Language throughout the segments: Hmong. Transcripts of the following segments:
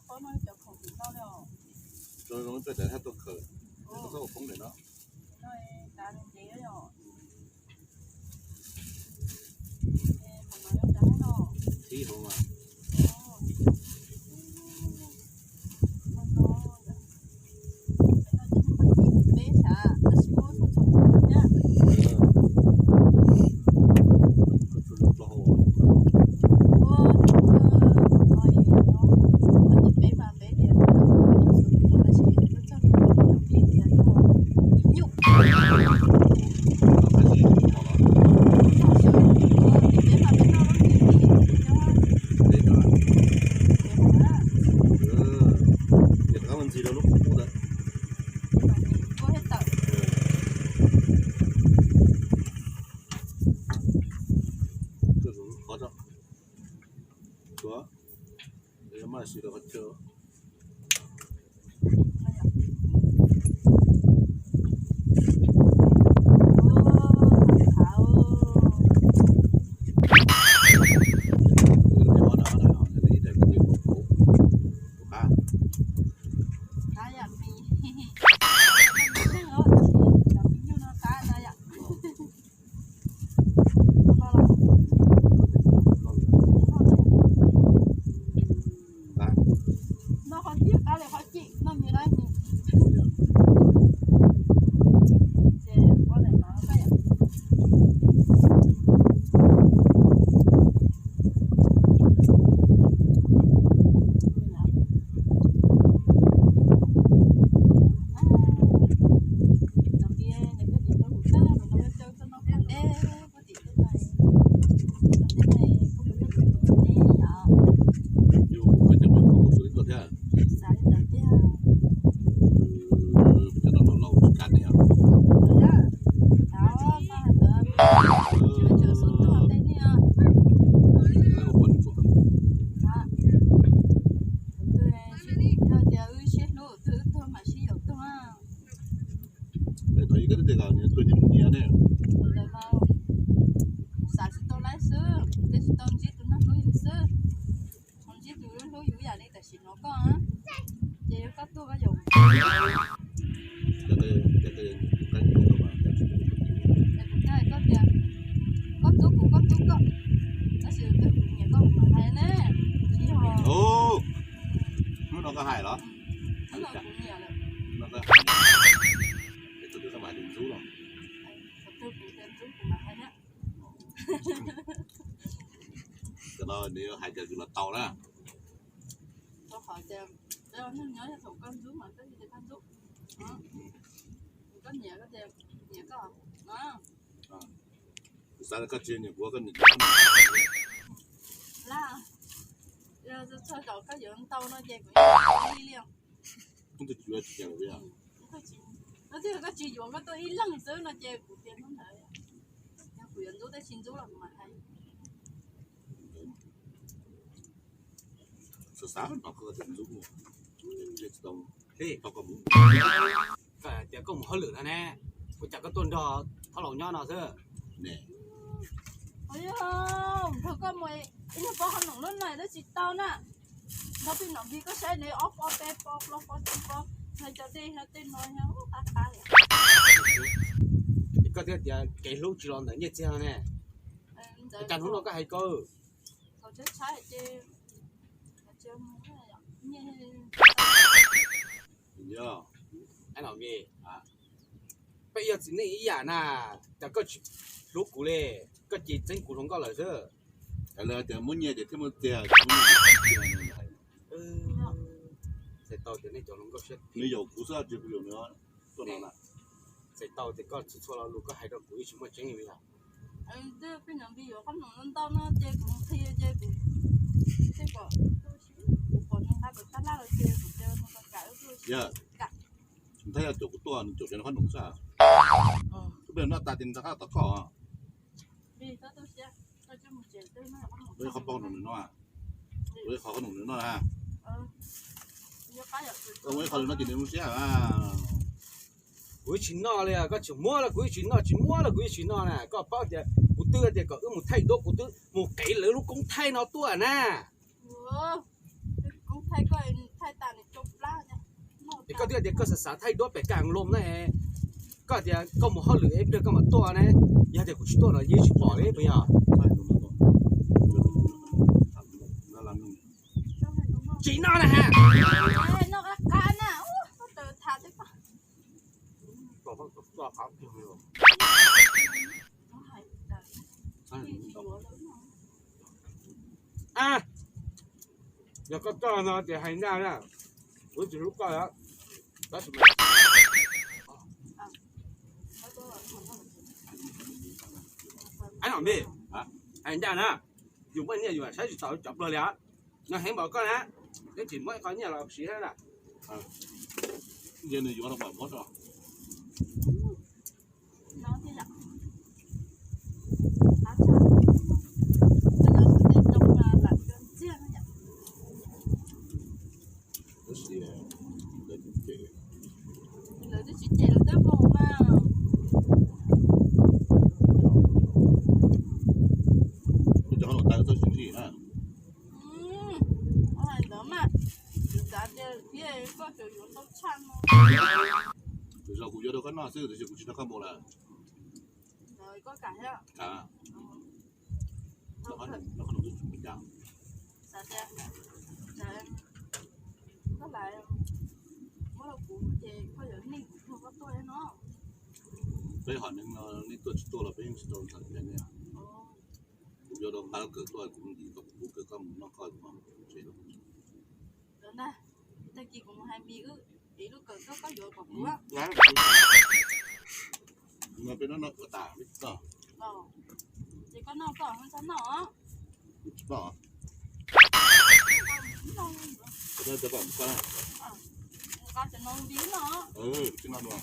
Pob no cov khoom tim no li os. Rau zoo peb daim hab tuaj khaws, txhob ua poob daim no. No kav ntev os. Thib hauv mas. Xav tsis tau laib xwb, tsis tau ntsib tus neeg hlub yus xwb. Tsis tau ntsib tus hlub yus yam li tam sim no koj, ces yog koj tuag koj yuav mus. Kuv tias koj hlub kuv, koj hlub koj, tab sis kuv nyiam koj kuv mam hais ne. Hnub no koj hais los? Kuv nyiam lawm. Tus twg koj mam hais tus ntxub los? Tus twg kuv tias ntxub kuv mam hais na. Cov no nws hais tias yus los tau na. Rau qhov tias peb ua neeg nyob yog thaum koj ntxub mas koj thiaj tias koj ntxub. Koj nyiam koj tias nyiam koj. Kuv xav tias koj tsis nyiam kuv, koj nyiam kuv. Laj, txog zaum koj yuav ntau no ces kuv yeej li li os. Koj twb tsis yuav tsis nyiam lawm. Koj tsis yuav koj tuaj ib leeg xwb no ces kuv tias hnub ntawd yog kuv yuav ntxub tab sis ntxub los kuv mam hais. Xav xav no koj tias ntxub, tsis tau, tau koj mus. Koj tias koj mus hauj lwm no ne, ua cas koj tuaj nrog thab laus nyob no xwb? Nrog koj mus ib nyuag pob qhob noom lub neej twb tsis tau na. Nrog peb nom npis koj saib ne, ob pob peb pob plaub pob tsib pob, hais cov dej hais tej no yog qab qab li. Koj thiaj tias kev hlub tsis los ntawm nyiaj txiag no ne. Cas hnub no koj hais kawg. Peb yog txiv neej ib yam na, cas koj tsis hlub kuv li, koj cia li txeeb kuv hluas nkauj lawm xwb. Lawv tias muab nyiaj ces thiaj muaj txiag, tsis muab nyiaj ces tsis muaj txiag. Txhais tau tias nej cov hluas nkauj siab, nws yaum kuv xwb tsis kuv yaum nws. Tuaj no na, txhais tau tias koj txhua txhua lo lus koj hais rau kuv yeej tsis muaj tseeb li yog. Peb nom npis yuav qhob noom ntau no ces kuv qhia ces kuv, kuv pom nws nqa tus tab laj los ces kuv tias nws kom kam wb tuaj. Yog, nws thiaj yog caum kuv tuaj, nws caum cov qhob noom xwb. Tus peb noj tas ces nws rov qab tom koj. Ua ib qho poj noom nws noj, ua ib qho qhob noom nws noj na. Ua ib qho lwm no ces nws zoo siab. Kuv ib tsis noj li, koj tseem muab los kuv ib tsis noj, tsis muab los kuv ib tsis noj na. Koj paub tias kuv twb tias kom wb mus thaij duab, kuv twb mus qev lawv lub koob thaij no tuaj na. Koob thaij koj Koj twb tias koj xav xav thaij duab pem kaj loo na, koj tias koj mus hauj lwm ib pliag koj mam tuaj ne, yog tias kuv tsis tuaj no yeej tsis pom li puas yog? Tsis noj na ha. Yog koj coj no ces hais ntag na, kuv tsis hlub koj lawm. Hais ntag na, yus muaj nyiaj yus saib tsis taus cov pluag li os. No heev npaum koj na, neb tsis muab qhov nyiaj los siv thiab na. Lawv twb tsis cem lawv twb mus mas. Cov no tas txawj tsis ntxim na. Ua hais ntawd mas, kuv xav tias thiab koj tseem yuav ntau tshaj no. Lwm zaus kuv yuav rau koj noj xwb tiam sis kuv tsis nrog koj mus lawm. Koj kam thiab. Xav tias, koj lam muab rau kuv ces koj yuav neej kuv tuaj koj tuaj no. Peb hom neeg no nej tuaj tsis tuaj los peb yeej tsis tau ntxhais tias ne. Kuv yuav rau nqa lub kawm tuaj kuv ntim koj kuv pub kawm koj mus noj koj tsev. Tag kis kuv mus hais Npis wb ev lub kawm tuaj koj yuav kom kuv. No peb noj noj ua tas peb tsis txog. Ces koj noj koj, txhob noj. Kuv tsis noj. Koj noj cov kom koj. Nqa cov no Npis noj. Kuv tsis noj dua.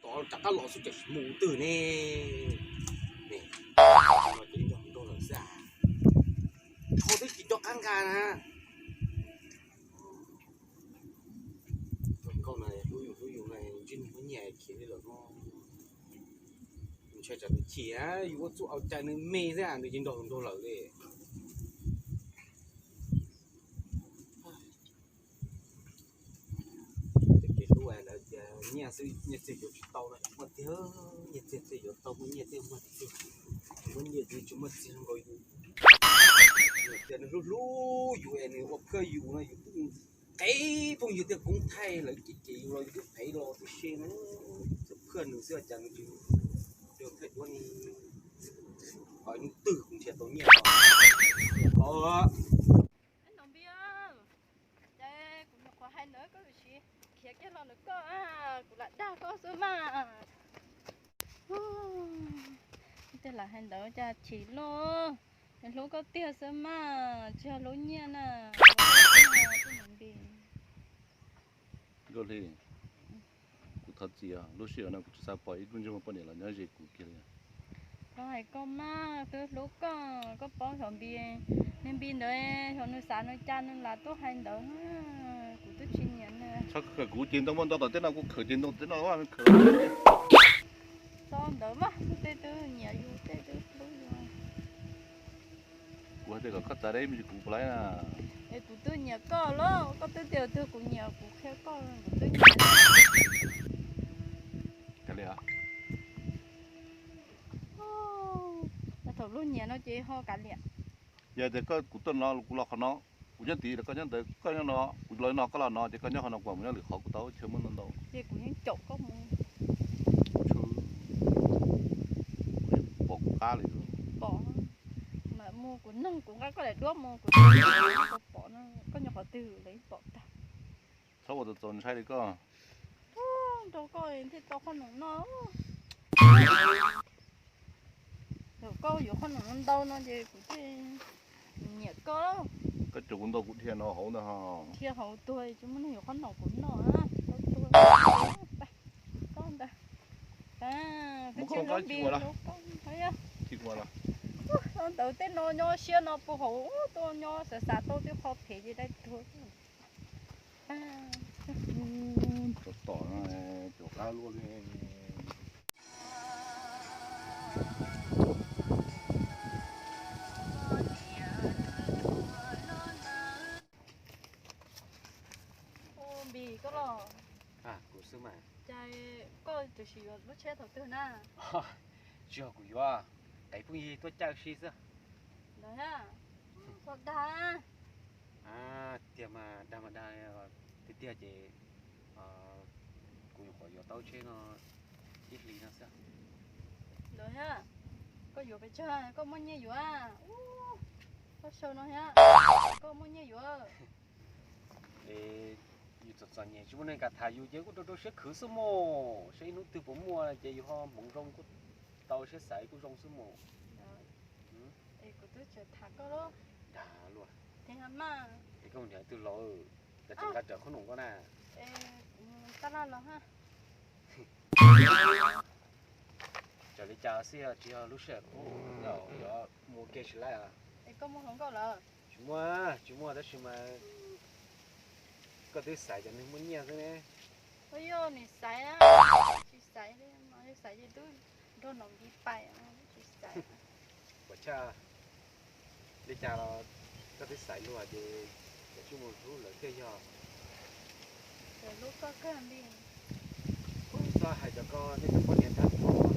Tod rov qab los xwb ces mus twg ne? Ces nrog nrog lawm xwb. Tsho twb tsis nco qab nqa na. Nkauj no hlub yus hlub yus no ntsib nws muab nyiaj khiav li lawm no. Ntshai tsam nws chim, yus ua txuj au cai nws me xwb nws ces nrog nrog lawm li. Tej kev hlub lawv tias nyiaj xwb nyiaj txiag yuav tsis tau no, muaj tiag, nyiaj txiag thiaj yuav tau, muaj nyiaj thiaj muaj txiag, muaj nyiaj ces tsis muaj txiag nkaus yus. Tias nws hlub hlub yus es nws ua phaj yus no yus twb qev phooj ywg tias kuv thaij lawv ces ces yus los yus twb qev los tib si na. Txawm phaj nws xwb cas nws tsis thaij duab ni. Qhov hnub twg kuv nrhiav tau nyiaj os. Ces kuv nyuam qhuav hais ntawd koj lub siab khiav kiag los ntawm koj, kuv lam dag koj xwb mas. Tej lam hais ntawd cas chim loj, hlub koj tiag xwb mas, tsis yog hlub nyiaj na. Nkauj Hli, kuv thov txim, lub sij hawm no kuv tsis xav pom ib tug ntsej muag poj niam los nyob ze kuv kiag li. Koj hais koj mas, twb hlub koj, koj paub xyov Npis, nws Npis ntawd xyov nws xav nws cas nws lam tuaj hais ntawd, kuv twb tsis nyiam nws. Txhob khawm kuv ces ntoo muaj ntau tom tej no, kuv khawm ces ntoo tom tej no khawm. Txhob ntawd mas, tej twb nyiam yus, tej twb hlub yus. Kuv hais tias kom koj txav deb me ntsis kuv puas laib na. Es kuv twb nyiam koj los, koj twb tias twg kuv nyiam, kuv qhia koj, kuv twb nyiam. Kav liam. Thaum luag nyiam no ces ho kav liam. Yog tias koj kuv tuaj no kuv los qhov no, kuv nyob tid los koj nyob ntawd, koj nyob no kuv los no, koj los no ces koj nyob qhov no, kuv mus nyob lwm qhov, kuv tau chaw muaj ntau ntau. Ces kuv yeej caum koj mus. Pom kuv qab li. Pom. Mas mus kuv neeg kuv nqa koj daim duab mus kuv pom no, koj nyob qhov twg lawv yeej pom tag. Txhob ua txaus ntshai li koj. Nrog koj thiaj tau qhob noom noj. Thaum koj yuav qhob noom ntau no ces kuv thiaj nyiam koj. Koj coj kuv ntaus kuv dhia no hauv ntag ho. Dhia hauv tuag tsis muaj neeg yuav qhob noom kuv noj. Koj ntag. Twb tsis hlub Npis hlub koj. Ntawd tej no nyob siab no puag hauv tuaj nyob xav xav tau tej qho phem ces dai tuag. Tom tom no, cov qab Luaj li. Npis, koj los? Kuv xwb mas. Cas koj tam sim yuav lub tsheb thaum twg na? Tsis yog kuv yuav, qev phooj ywg tuaj caw si xwb. Ntawd, txhob dag. Tiag mas, dag mas dag, tiag tiag ces kuv nyuam qhuav yuav tau tsheb no ib hlis no xwb. Ntawd, koj yuav pes tsawg, koj muaj nyiaj yuav? Koj sau no thiab, koj muaj nyiaj yuav? Es yus txom txom nyem tsis muaj neeg kam tham yus ces kuj rau rau siab khwv xwb mas, saib ib hnub twg puas muaj ces yus ho hmoov zoo kuj tau siab xaiv kuj zoo xwb mas. Es kuv twb tseem tham koj lub. Dag luaj. Thiab mas. Es koj mus nrhiav twg los, cas tseem nqa rawv qhob noom koj na? Tab laj los ha. Txawm li cas xwb tsis yog lub sij hawm qub, yuav mus ua ke tsis laij. Es koj muaj hluas nkauj lawm? Tsis muaj, tsis muaj tab sis mas koj twb xaiv cov neeg muaj nyiaj xwb ne. Ua yog nws xaiv, tsis xaiv li, xaiv ces twb nrog nom npiv pais, tsis xaiv. Puas tshaj, li cas los koj twb xaiv luag ces koj tsis mus hlub lawv thiaj yog. Lawv hlub koj kawg li. Kuv txhob hais cov ko, nej cov poj niam dab tuag.